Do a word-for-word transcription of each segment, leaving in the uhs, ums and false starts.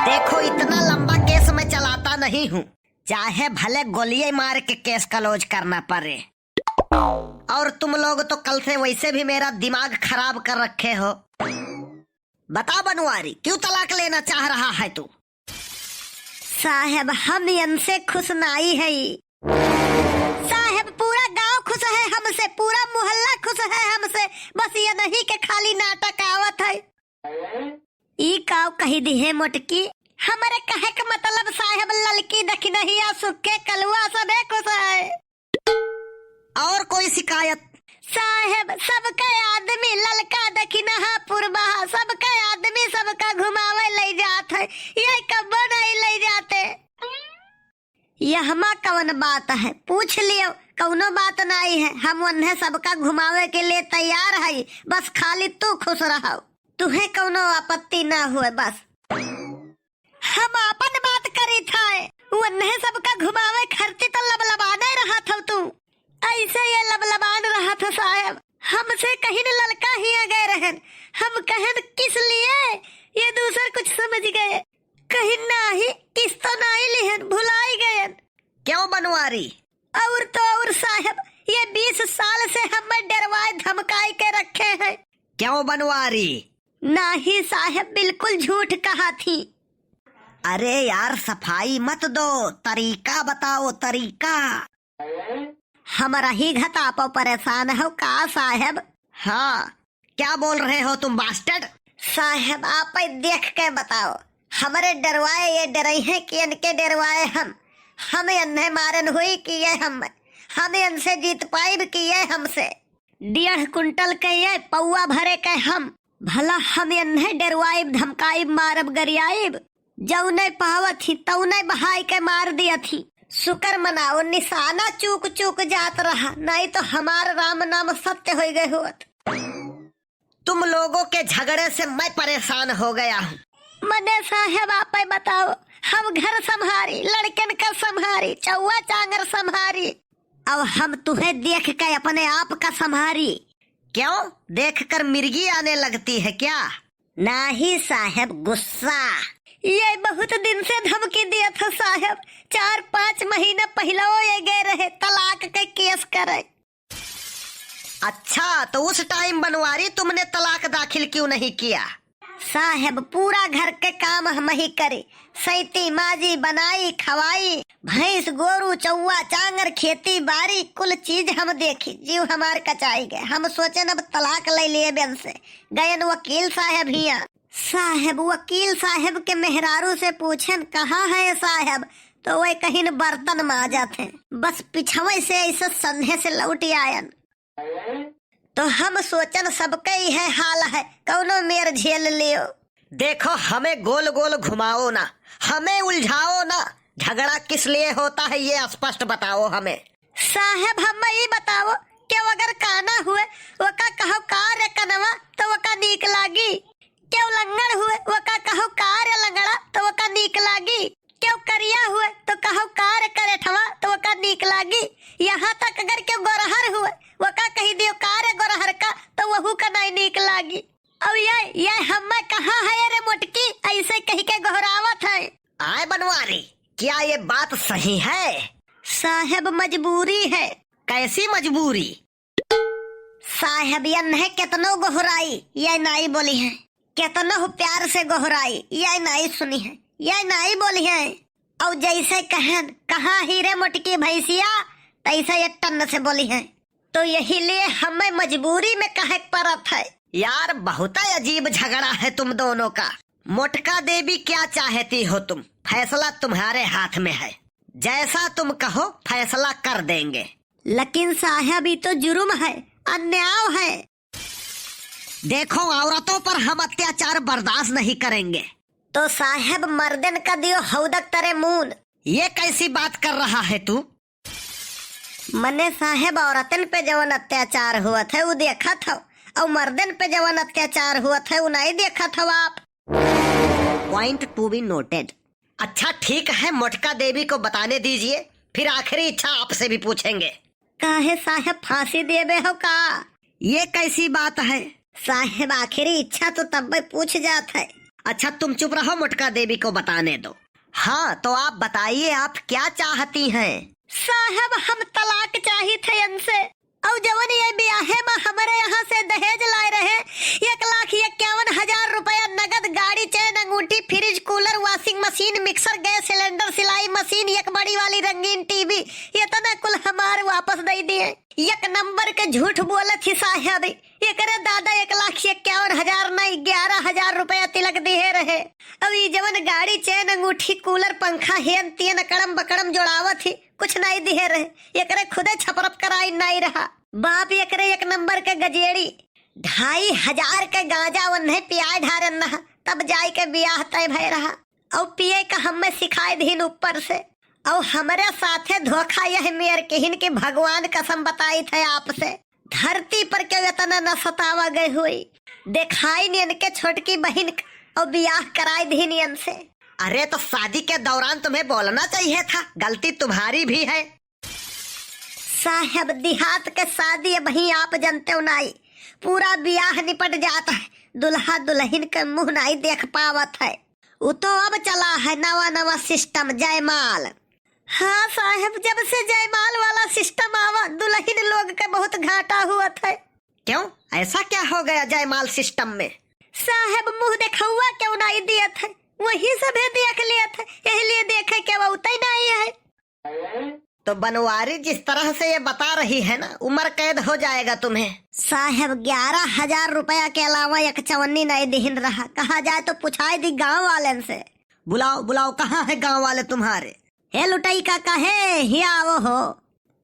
देखो, इतना लंबा केस मैं चलाता नहीं हूँ, चाहे भले गोलियां मार के केस क्लोज करना पड़े। और तुम लोग तो कल से वैसे भी मेरा दिमाग खराब कर रखे हो। बता बनवारी, क्यों तलाक लेना चाह रहा है तू? साहेब, हम इनसे खुश नाई है। साहेब, पूरा गांव खुश है हमसे, पूरा मोहल्ला खुश है हमसे, बस ये नहीं कि खाली नाटक आवत है। ई काव कही दिहे मोटकी, हमरे कहे के मतलब साहेब, ललकी दखिनहिया सुखे कलुआ सबे खुश है। और कोई शिकायत? साहेब, सबके आदमी ललका दखिनहा पुरबहा, सबके आदमी सबका घुमावे ले जात है, ये कब्बो नहीं ले जाते। यहमा कवन बात है, पूछ लियो, कौनो बात नाई है। हम वन्हे सबका घुमावे के लिए तैयार है, बस खाली तू खुश रहो, तुहे कौनो आपत्ति ना हुए। बस हम आपन बात करी था, वन्हे सबका घुमावे खरती तो लबलबाने रहा था तू। ऐसे ये लबलबान रहा था साहेब, हमसे कहीं न ललका ही आ गए रहन। हम कहन किस लिए, ये दूसर कुछ समझ गए। कहीं नाही, किस तो नाही लिहन, भुलाई गयन। क्यों बनवारी? और तो और साहेब, ये बीस साल से हमें डरवाए धमकाए के रखे हैं। क्यों बनवारी? नाही साहेब, बिल्कुल झूठ कहा थी। अरे यार, सफाई मत दो, तरीका बताओ, तरीका। हमरा ही घतापो परेशान हो का साहेब? हाँ, क्या बोल रहे हो तुम बास्टर्ड? साहेब, आप ही देख के बताओ, हमरे डरवाए ये डरई हैं कि इनके डरवाए हम? हम इन्हें मारन हुई कि ये हम, हम इनसे जीत पाइब कि ये हमसे? डेढ़ कुंटल के ये पौवा भरे के हम, भला हम इन्हें डरवाइब, धमकाइब, मारब, गरियाइब? जौने पावत ही तौने बहाई के मार दियत ही। शुक्र मनाओ, निशाना चूक चूक जात रहा, नहीं तो हमार राम नाम सत्य हो गए होत। तुम लोगों के झगड़े से मैं परेशान हो गया हूँ। मने साहेब, आप ही बताओ, हम घर संभारी, लड़कन का संभारी, चौवा चांगर संभारी, अब हम तुहे देख के अपने आप का संभारी। क्यों, देखकर मिर्गी आने लगती है क्या? नाही साहेब, गुस्सा। ये बहुत दिन से धमकी दिया था साहेब, चार पाँच महीना पहले ये गए रहे तलाक के केस करे। अच्छा, तो उस टाइम बनवारी तुमने तलाक दाखिल क्यों नहीं किया? साहेब, पूरा घर के काम हम ही करी, सैती, माजी, बनाई, खवाई, भैंस, गोरू, चौवा, चांगर, खेती, बारी, कुल चीज हम देखी, जीव हमार कचाई गए। हम सोचन अब तलाक ले लिए बेन से, गयन वकील साहेब हिया। साहेब, वकील साहेब के मेहरारू से पूछन, "कहाँ है साहेब?" तो वह कहिन, "बर्तन माजत हैं।" बस पिछवे से ऐसे संधे से लौट आयन। तो हम सोचन सबके यह हाल है, कौनो मेर झेल लियो। देखो, हमें गोल गोल घुमाओ ना, हमें उलझाओ ना, झगड़ा किस लिए होता है ये स्पष्ट बताओ हमें। साहेब, हम ई बताओ, केव अगर काना हुए, ओका कहो का रे कनवा, तो ओका नीक लागी। केव लंगड़ हुए, ओका कहो का रे लंगड़ा, तो ओका नीक लागी। केव करिया हुए, तो कहो का रे करेठवा, तो ओका नीक लागी। यहाँ तक अगर केव गोरहर हुए, ओका कही दियो का रे गोरहर का, तो वहू का नाई नीक लागी। और ये, ये हम्मे कहाँ है रे मोटकी, ऐसे कही के गोहरावत है। आए बनवारी, क्या ये बात सही है? साहेब, मजबूरी है। कैसी मजबूरी? साहेब, यन्हे केतनो गोहराई, ये नाई बोली है। केतनो प्यार से गोहराई, ये नाई सुनी है, ये नाई बोली है। और जैसे कहन, "कहाँ ही रे मोटकी भैंसिया?" तैसे ये टन्न से बोली है। तो यही लिए हमें मजबूरी में कहे के पड़त है। यार, बहुत ही अजीब झगड़ा है तुम दोनों का। मोटका देवी, क्या चाहती हो तुम? फैसला तुम्हारे हाथ में है, जैसा तुम कहो फैसला कर देंगे। लेकिन साहेब, ये तो जुर्म है, अन्याय है। देखो, औरतों पर हम अत्याचार बर्दाश्त नहीं करेंगे। तो साहेब, मर्दन का दियो हौदक तरे मून। ये कैसी बात कर रहा है तू? मने साहेब, औरतन पे जवन अत्याचार हुआ था, वो देखा था, और मर्दन पे जवन अत्याचार हुआ था, वो नहीं देखा था आप। Point to be noted। अच्छा, ठीक है, मोटका देवी को बताने दीजिए, फिर आखिरी इच्छा आपसे भी पूछेंगे। काहे साहेब, फांसी देबे हो का? ये कैसी बात है? साहेब, आखिरी इच्छा तो तब पूछ जात है। अच्छा, तुम चुप रहो, मोटका देवी को बताने दो। हाँ, तो आप बताइए, आप क्या चाहती हैं? साहब, हम तलाक चाहित है इनसे। अउ जवन ये बियाहे मा हमरे यहाँ से दहेज लाए रहे, एक लाख इक्यावन हजार रुपया नगद, गाड़ी, चैन, अंगूठी, फ्रिज, कूलर, वॉशिंग मशीन, मिक्सर, गैस सिलेंडर, सिलाई मशीन, एक बड़ी वाली रंगीन टीवी, इतना कुल हमार वापस दइ दिए। एक नंबर के झूठ बोलत ही साहब। एकरे दादा एक लाख इक्यावन हजार नहीं, ग्यारह हजार रुपया तिलक दिहे रहे। अब ई जवन गाड़ी, चैन, अंगूठी, कूलर, पंखा, हेन तेन अकड़म बकड़म जोड़ावत ही, कुछ नहीं दिहे रहे। एकरे खुदे छपरप कराई नहीं रहा। बाप एकरे एक नंबर के गजेड़ी। ढाई हजार के गांजा ओन्हे पियाए ढारन रहा, तब जाए के बियाह तय भय रहा। अउ पिए का हमें सिखाए दीन ऊपर से। अउ हमरे साथे धोखा यह मेर किहिन कि भगवान कसम बताइत है आपसे, धरती पर केउ इतना न सतावा गए होई। देखाइन इनके छोटकी बहिन क, अउ बियाह कराए दीन इनसे। अरे, तो शादी के दौरान तुम्हें बोलना चाहिए था, गलती तुम्हारी भी है। साहब, देहात के शादी अबहीं आप जनते हो नाई, पूरा बियाह निपट जात है, दुल्हा दुल्हिन के मुंह नाई देख पावत है। उ तो अब चला है नवा नवा सिस्टम, जयमाल। हाँ साहब, जब से जयमाल वाला सिस्टम आवा, दुल्हिन लोग के बहुत घाटा हुअत है। क्यों, ऐसा क्या हो गया जयमाल सिस्टम में? साहब, मुंह देखौआ केउ नाई दियत है, वही सभे देख लियत है, यही लिए देखे केउ अउतै नाई है। तो बनवारी, जिस तरह से ये बता रही है ना, उम्र कैद हो जाएगा तुम्हें। साहब, ग्यारह हजार रुपया के अलावा एक चवन्नी नहीं दिहिन रहा। कहा जाए तो पुछाए दी गांव वालन से। बुलाओ, बुलाओ, कहाँ है गांव वाले तुम्हारे? हे लुटई काका, हे हिया आवो हो।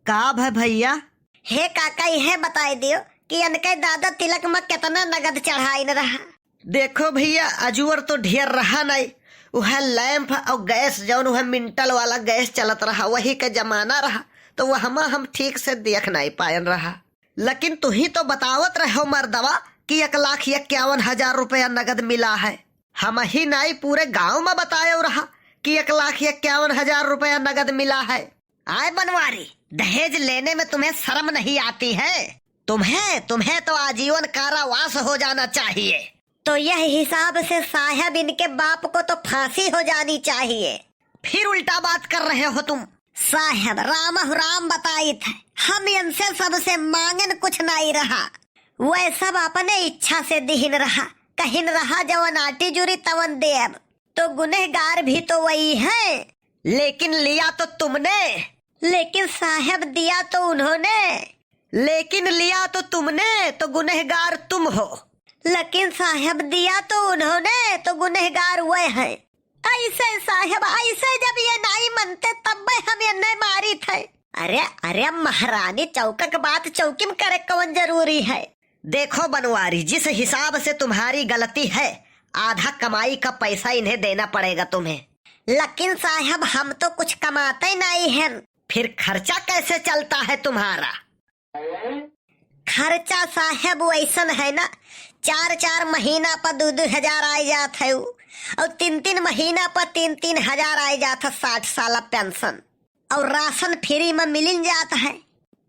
का भय भैया? हे काका, इहे बताए दियो कि इनके दादा तिलक में कितना नगद चढ़ाइन रहा। देखो भैया, अजुअर तो ढेर रहा नाई, उहै लैंप अउ गैस, जौन उहै मिंटल वाला गैस चलत रहा, वही के जमाना रहा, तो वहमा हम ठीक से देख नाई पायन रहा। लेकिन तुही तो बतावत रहो मर्दवा कि एक लाख इक्यावन हजार रुपया नगद मिला है। हमही नाई, पूरे गांव में बतायो रहा कि एक लाख इक्यावन हजार रुपया नगद मिला है। आए बनवारी, दहेज लेने में तुम्हें शर्म नहीं आती है? तुम्हें, तुम्हें तो आजीवन कारावास हो जाना चाहिए। तो यह हिसाब से साहब, इनके बाप को तो फांसी हो जानी चाहिए। फिर उल्टा बात कर रहे हो तुम। साहब, राम हो राम बताइत है, हम इनसे सबसे मांगन कुछ नहीं रहा, वह सब अपने इच्छा से दिहिन रहा, कहिन रहा जवन आटी जुरी तवन देब, तो गुनहगार भी तो वही है। लेकिन लिया तो तुमने। लेकिन साहब, दिया तो उन्होंने। लेकिन लिया तो तुमने, तो गुनहगार तुम हो। लेकिन साहब, दिया तो उन्होंने, तो गुनहगार वह है। ऐसे साहब, ऐसे जब ये नाई मनते, तब हम ये नहीं मारित है। अरे, अरे महारानी, चौका के बात चौकी में करे कौन जरूरी है? देखो बनवारी, जिस हिसाब से तुम्हारी गलती है, आधा कमाई का पैसा इन्हें देना पड़ेगा तुम्हें। लेकिन साहब, हम तो कुछ कमाते नहीं हैं। फिर खर्चा कैसे चलता है तुम्हारा? खर्चा साहब वैसन है ना, चार चार महीना पर दो दो हजार आए जात है उ, और तीन तीन महीना पर तीन तीन हजार आए जात है, साठ साल पेंशन, और राशन फ्री में मिलिन जात है।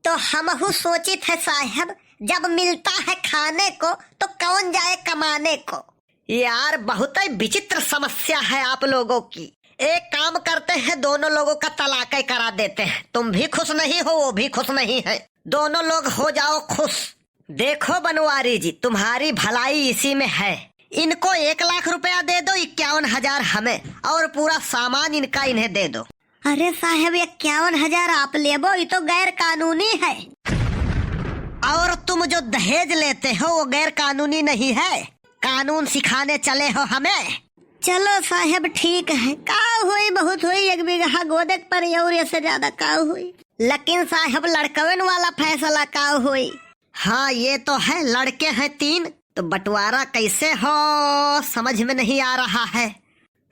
तो हमहू सोचित है साहब, जब मिलता है खाने को तो कौन जाए कमाने को। यार, बहुत ही विचित्र समस्या है आप लोगों की। एक काम करते हैं, दोनों लोगों का तलाक ही करा देते हैं। तुम भी खुश नहीं हो, वो भी खुश नहीं है, दोनों लोग हो जाओ खुश। देखो बनवारी जी, तुम्हारी भलाई इसी में है। इनको एक लाख रुपया दे दो, इक्यावन हजार हमें, और पूरा सामान इनका इन्हें दे दो। अरे साहब, इक्यावन हजार आप लेबो, ये तो गैर कानूनी है। और तुम जो दहेज लेते हो, वो गैर कानूनी नहीं है? कानून सिखाने चले हो हमें? चलो साहब, ठीक है, का होई, बहुत होई, एक बीघा गोदे के परी और ऐसे ज्यादा का होई। लेकिन साहब, लड़कवन वाला फैसला का होई? हाँ, ये तो है, लड़के हैं तीन, तो बंटवारा कैसे हो, समझ में नहीं आ रहा है।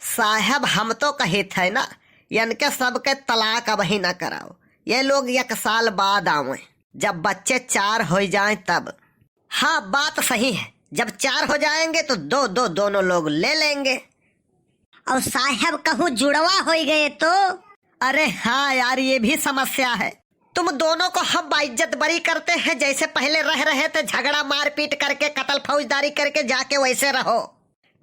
साहब, हम तो कहित है ना, इनके सबके तलाक अबही ना कराओ, ये लोग एक साल बाद आवे, जब बच्चे चार हो जाएं तब। हाँ, बात सही है, जब चार हो जाएंगे तो दो दो दोनों लोग ले लेंगे। और साहब, कहूँ जुड़वा हो गए तो? अरे हाँ यार, ये भी समस्या है। तुम दोनों को हम बाइज्जत बरी करते हैं, जैसे पहले रह रहे थे, झगड़ा मारपीट करके, कत्ल फौजदारी करके, जाके वैसे रहो।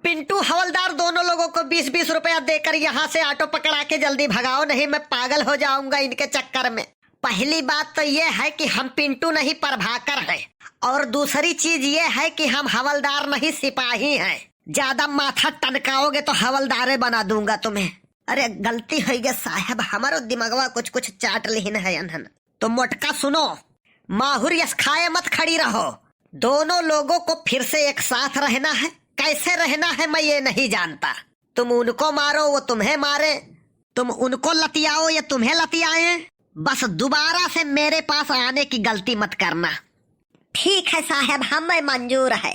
पिंटू हवलदार, दोनों लोगों को बीस बीस रुपया देकर यहाँ से ऑटो पकड़ा के जल्दी भगाओ, नहीं मैं पागल हो जाऊंगा इनके चक्कर में। पहली बात तो ये है कि हम पिंटू नहीं, प्रभाकर हैं, और दूसरी चीज ये है कि हम हवलदार नहीं, सिपाही हैं। ज्यादा माथा टनकाओगे तो हवलदारे बना दूंगा तुम्हें। अरे गलती होइ गै साहब, हमरो दिमगवा कुछ कुछ चाट लिहिन है अनहन। तो मोटका सुनो, माहुर यस खाए मत खड़ी रहो। दोनों लोगों को फिर से एक साथ रहना है। कैसे रहना है मैं ये नहीं जानता। तुम उनको मारो, वो तुम्हें मारे, तुम उनको लतियाओ, ये तुम्हें लतियाएं। बस दोबारा से मेरे पास आने की गलती मत करना। ठीक है साहब, हमें मंजूर है।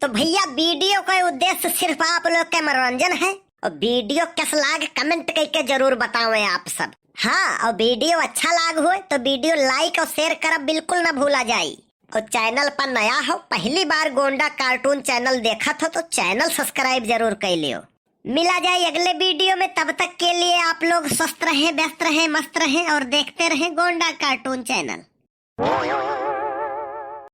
तो भैया, वीडियो का उद्देश्य सिर्फ आप लोग के मनोरंजन है, और वीडियो कस लाग comment करके जरूर बतावें आप सब। हाँ, और वीडियो अच्छा लाग होए तो वीडियो like और share करब बिल्कुल ना भूला जाई। और channel पर नया हो, पहली बार गोंडा cartoon channel देखत हो तो channel subscribe जरूर कर लियो। मिला जाए अगले वीडियो में, तब तक के लिए आप लोग स्वस्थ रहें, व्यस्त रहें, मस्त रहें और देखते रहें गोंडा cartoon channel।